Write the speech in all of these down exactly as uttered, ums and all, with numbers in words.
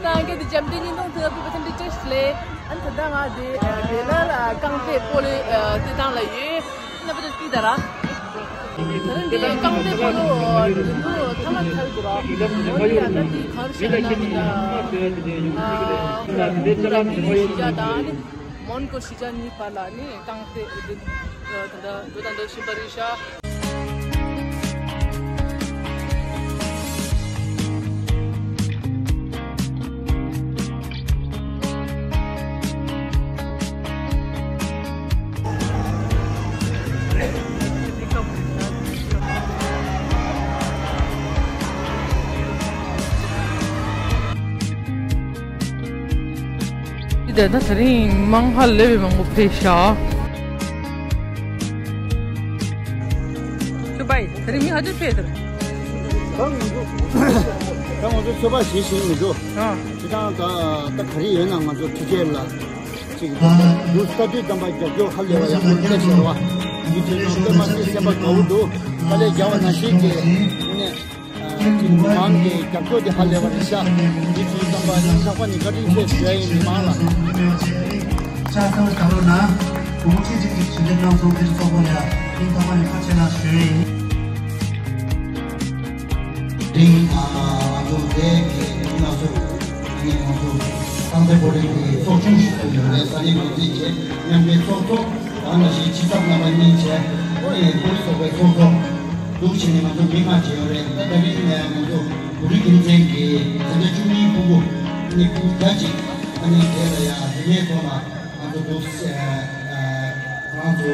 ཏང་གི་འདི་འཇམ་དེ་ཉིན་ཏོང་ཐུག་པའི་བ་ཐན་དེ་ཅེས་ལེ། ཨན་ད་ང་དེ་དེ་ལ་རྐང་རྩེད་སྤོ་ལོ་དེ་དང་ལ་ཡོད། ན་པ་དེ་སྤི་ད་ར། ད་རིང་དེ་རྐང་རྩེད་སྤོ་ལོ་དེ་ཚོ་ཐ་མ་ཐལ་དུ་ར། མོན་ཡ་ད་དེ་གར་ཤ་ན་ད་ད་མི་ལི་ཤི་ཡ་ད་ནི་མོན་གོ་ཤི་ཅ་གཉིས་བར་ལ་ནི་རྐང་རྩེད་དེ་ད་ད་འགྲོ་དང་འགྲོ་བཞིན་པ་རེད་ཤག་འདི་ད་ད་རིང་མང་ཧ་ལས་པའི་མང་པོ་ཕེབས་ཤག་ཁྱོད་པའི་ད་རིང་མི་ཧ་ཅང་ཕེབས་དར། ད་ང་ཚོ་ད་ང་ཚོ་ཚོད་དཔག་བྱེད་བཞིན་མི་འདུག་ཨ། ཁྱེད་རང་ད་ད་ག་རེ་ཡོད་ན་ང་ཚོ་འཕྲུལ་ཆས་ལ་ཅིག་འདུག་ལྟ་དུས་ཙམ་པ་རྒྱབ་སྐྱོར་ཧ་ལས་པ་ཡག་པོ་སླེབས་ཤག་ར་བ། འདི་ཚོའི་ནང་དཔེ་མ་སྲིད་སེམས་པ་དགའ་བོ་འདུག་དཀའ་ལས་རྒྱག་པ་ནང་བཞིན་གྱི་ནས། ཅིག་མི་མང་གི་རྒྱབ་སྐྱོར་དེ་ཧ་ལས་པ་རེད་ཤག་འདི་ཚོའི་བསམ་པ་ཡང་དག་པ་ནས་བཀའ་དྲིན་ཆེ་ཞུ་ཡ་ཡིན་མི་མང་ལ། ལྕགས་ཟམ་ཟ་ལོ་ན། གོང་ཆེ་ཅིག་གིས་ཞུ་འདེབས་གནང་སོང་དེར་སོགས་པ་ལ་སྙིང་ཐག་པ་ནས་བཀའ་ཆེ་ལ་ཞུ་ཡ་ཡིན། དེ་ཡིན་ང་ཚོ་དེ་གི་ང་ཚོ་ཨ་ནི་ང་ཚོ་རྐང་རྩེད་སྤོ་ལོའི་གི་ཚོགས་ཆུང་ཞིག་ཚུགས་ཡོད་རེད། ས་གནས་འགོ་འཛིན་བྱས་མཉམ་འབྲེལ་ཚོགས་གཙོ། ད་ནང་བཞིན་སྤྱི་ཚོགས་རྣམ་པ་གཉིས་བྱས་ཨ་ནི་ཁོར་ཡུག་ཚོགས་པའི་ཚོགས་གཙོ། འདུག་བྱས་ནས་ང་ཚོ་མི་ལྔ་བྱས་ཡོད་རེད། ད་ད་རིང་ནས་ང་ཚོ་བོད་རིགས་རྒྱུ་མཚན་གྱི་འཛིན་གྲྭ་བཅུ་གཉིས་ཕྲུ་གུ་ཨ་ནི་ཕྲུ་གུ་བརྒྱ་ཅིག་ཨ་ནི་དེ་ལ་ཡང་རིན་མེད་ཐོག་ལ་ང་ཚོ་འདུག་ང་ཚོ་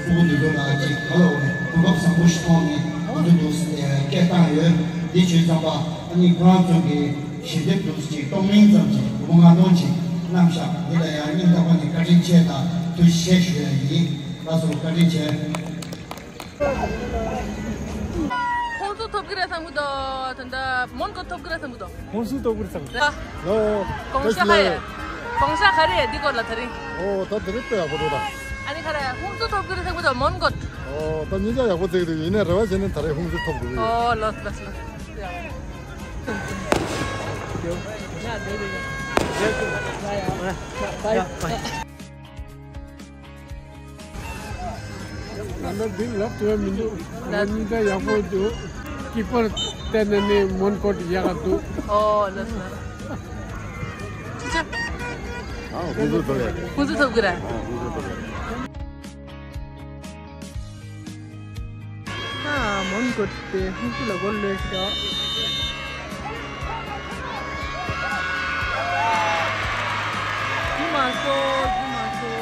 ཕྲུ་གུ་འདི་ཚོ་ལ་ཅིག་ག་ལ་འོ་རེད། གོ་སྐབས་བཟང་པོ་ཞིག་མཐོང་ནས་ང་ཚོ་འདུག་སྐད་བཏང་ཡོད། འདི་བྱས་ཙམ་པ་ཨ་ནི་ཁོ་རང་ཚོ་གི་ཞལ་འདེབས་འདུག་ཅིག་གཏོང་མིན་ཙམ་ཅིག་སྒོར་མོ་ལྔ་སྟོང་ཅིག་གནང་ཤག་འདི་ལ་ཡང་སྙིང་ཐག་པ་ནས་བཀའ་དྲིན་ཆེ་དང་ཐུགས་རྗེ་ཆེ་ཞུ་ཡ་ཡིན། ལགས་སོ། བཀའ་དྲིན་ཆེ། ཧུན་སུར་ཐོབ་ཀྱི་རེད་བསམ་གྱི་འདུག་ད་ལྟ་མོན་གྷོ་ཐོབ་ཀྱི་རེད་བསམ་གྱི་འདུག་ཧུན་སུར་ཐོབ་ཀྱི་རེད་བསམ་གྱི་འདུག་ཨ། ལོ། གོང་ས་ག་རེད། གོང་ས་ག་རེད། འདི་སྐོར་ལ་ད་རིང་། ཨོ་ད་དེ་རིང་དཔེ་ཡག་པོ་འདུག་ད། ཨ་ནི་ག་རེ་ཧུན་སུར་ཐོབ་ཀྱི་རེད་བསམ་གྱི་འདུག་མོན་གྷོ། ཨོ་ད་ཉིན་ཞག་ཡག་པོ་བརྩེགས་འདུག་ཡིན་ནའི་རེ་བ་བྱས་ནས་ད་རེས་ཧུན་སུར་ཐོབ་འདུག་ཨོ་ལགས་ལགས་ལགས། ཡ་ཡ། ད་ལྟ་འདི་ལབ་ཐུབ་མི་འདུག་ལ་ཉིན་ད་ཡག་པོ་འདུག་སྐྱིད་པོར་བལྟས་ནས་ནི་མོན་གྷོ་ཡག་ག་འདུག་ཨོ་ལགས་སོ། ཅི་ཅི། ཨ་ཧུན་སུར་ཐོབ་ཡ། ཧུན་སུར་ཐོབ་ཀྱི་རེད། ཨ་ཧུན་སུར་ཐོབ་ཡ། ཨ་མོན་གྷོ་དེ་ཧུན་སུར་ལ་སྒོ་ལོས་ཤོག་ཇི་མ་སོ་ཇི་མ་སོ།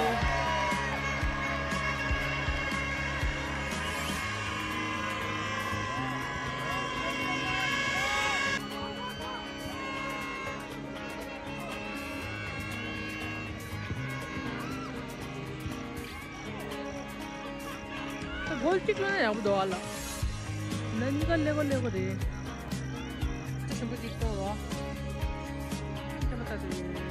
སྒོ་གཅིག་ལ་ཡག་པོ་འདུག་ཨ་ལ། ན་གཉིས་ཀ་ཀླད་ཀོར་ཀླད་ཀོར་རེད། ཆེན་པོ་གཅིག་གཏོང་རོགས། ཁྱད་པར་ལྟ་དུས།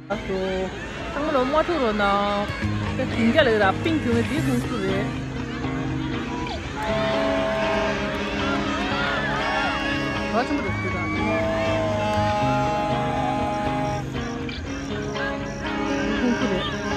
ཨ་ཏོ། ཚང་མ་ལོ་མ་ཐུག་རོགས་གནང་། དེ་དེང་རྒྱ་ལ་ཡོད་ར་པིང་ཐུག་ནས་དེ་ཧུང་སུ་རེད། བ་ཆེན་པོ་རེད་ཐུག་ར། ཧུང་སུ་རེད།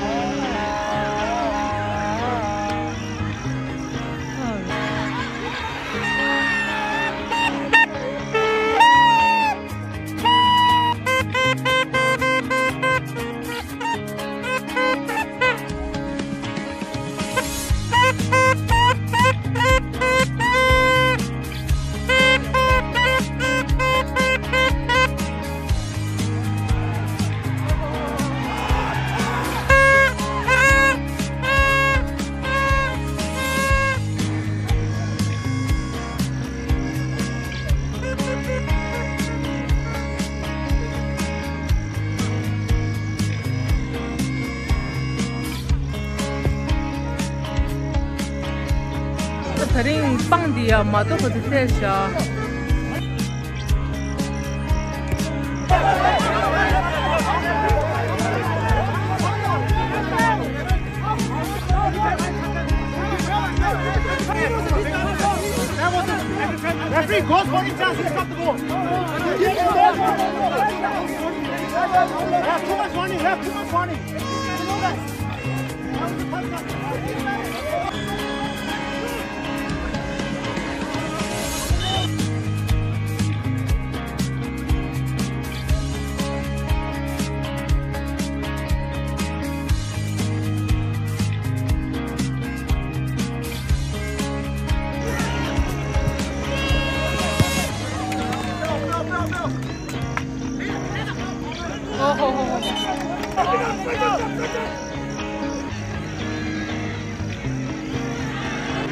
ད་རིང་སྤང་འདི་ཡ་མ་གཏོགས་ག་ཚོད་ཚད་བཞག Referee goes for it, chance, he's got the goal. Left, too much warning, left, too much warning.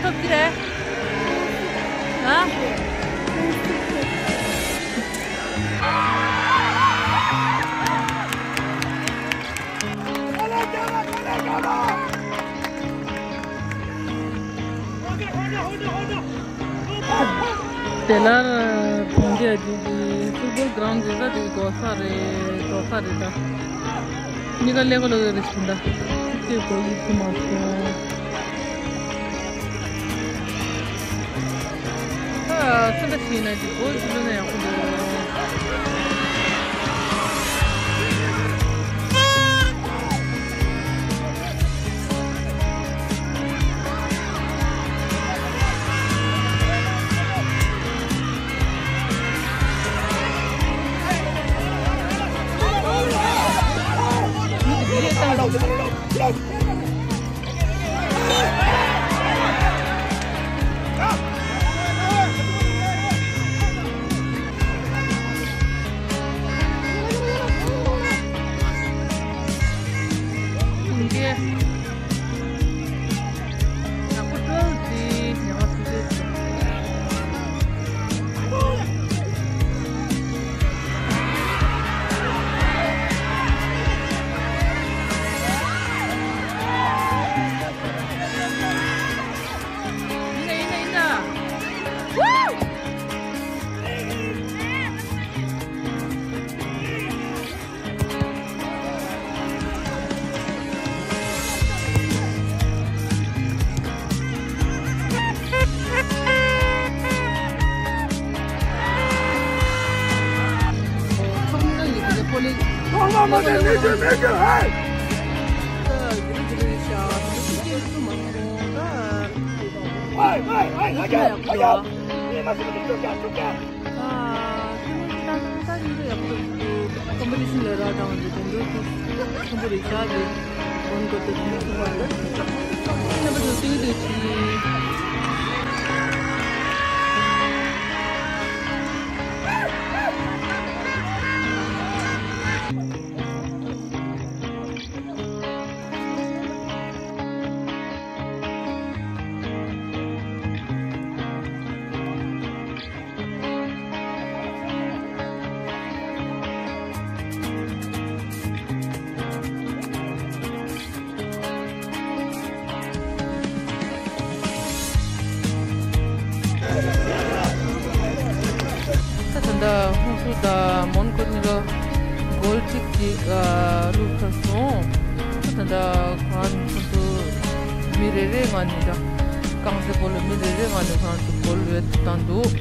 ཐུབ་ཀྱི་རེད། ཨ། དེ་ལ་གྲོང་ཁྱེར་འདི་གི་ཕུཊ་བོལ་གྲོང་ཁྱེར་འདི་གོ་ས་རེད། འགྲོ་ས་རེད་ད། མི་ག་ལེ་ག་ལོ་རེ་ཞིག་ད་ཅིག་གོ་ཡིག་ཐུབ་མ་སོང་། ཨ། སུ་འདྲ་ཞིག་ན་ཅིག་གོ་ཞིག་ལོ་ན་ཡག་པོ་འདུག་ཨ། ཁོང་ཚོ་ད་ད་ད་ཡིན་འདུག་ཡག་པོ་འདུག་ཀོམ་པི་ཊི་ཤན་ལ་རག་བཏང་འདུག་དེ་འདུག་ཁོང་ཚོ་རིག་གཞག་གི་གོན་དགོས་འདུག་ཁོང་ཚོ་བར་ལ་རྣམ་པ་ཚོ་སེང་གེ་འདུག་ཅི། ད་ད་ལྟ་ཧུན་སུར་དང་མོན་གྷོ་གཉིས་ཀ་གོལ་གཅིག་གཅིག་ཨ་བླུགས་ཚར་སོང་། ད་ད་ལྟ་ཁོང་ཚོ་མི་རེ་རེ་ངང་ནས་ད་རྐང་རྩེད་སྤོ་ལོ་མི་རེ་རེ་ངང་ནས་ཁོང་ཚོ་གོལ་བེད་བཏང་འདུག་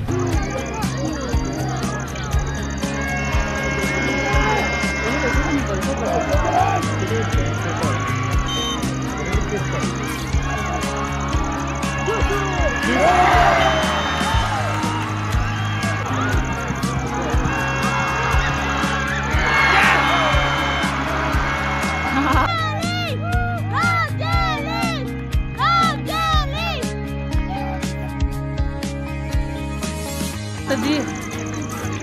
ད་འདི།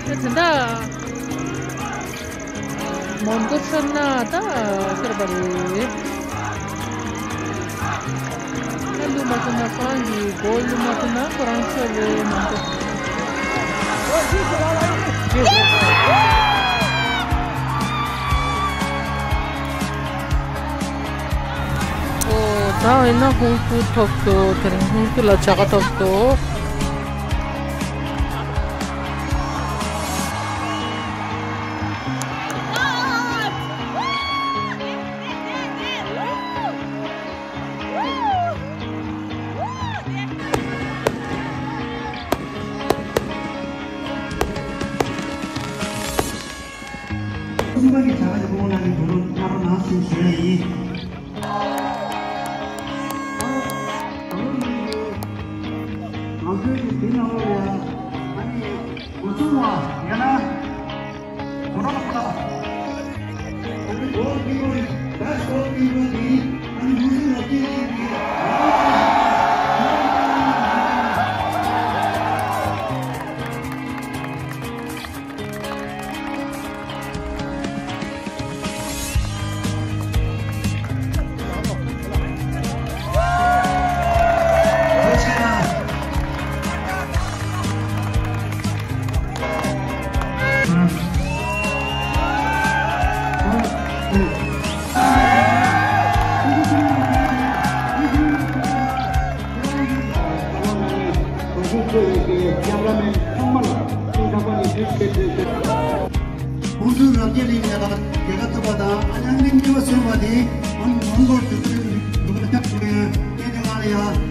ད་དེ་འདྲ། མོན་གྷོ་ཚོར་ན་ད་ཁེར་བ་རེད། ད་ལུ་མ་ཐུབ་ན་སང་གི་གོ་ལུ་མ་ཐུབ་ན་ཁོ་རང་ཚོར་རེད་མོན་གྷོ། ཨོ་ ད་ཡིན་ན་ཧུན་སུར་ཐོབ་སོང་། དེ་རིང་ཧུན་སུར་ལ་བྱ་དགའ་ཐོབ་སོང་། གསུམ་པ་གི་བྱ་དགའ་དེ་ཕོ་བོ་ལགས་ཀྱིས་བུ་ལོན་ཁྱབ་པ་ནང་བཞིན་ཞུ་ཡ་ཡིན། ང་ཚོའི་གི་དེ་ནང་ལོགས་ལ་ཨ་ནི་འགོ་ཚུགས་པ་ཡང་ན་གོ་ར་ལ་ཁོ་ལ་ཨ་ནི་གོ་ར་ཁོ་ལ་ད་གོ་ར་ཁོ་ལ་དེ་ཨ་ནི་འགོ་ཚུགས་ལ་སྐྱེས་ཡིན་གི། ཧུན་སུར་རབ་རྒྱས་གླིང་ནས་རྒྱལ་ཁབ་ཐོབ་པ་དང་ཨ་ནི་ཨང་རིམ་གཉིས་པ་སོན་པ་དེ་ཨང་ཨང་སྒོར་དུ་ལུག་ལ་ཁྱབ་ཐུབ་ཡོད། སྐད་དེ་ང་ལ་ཡ།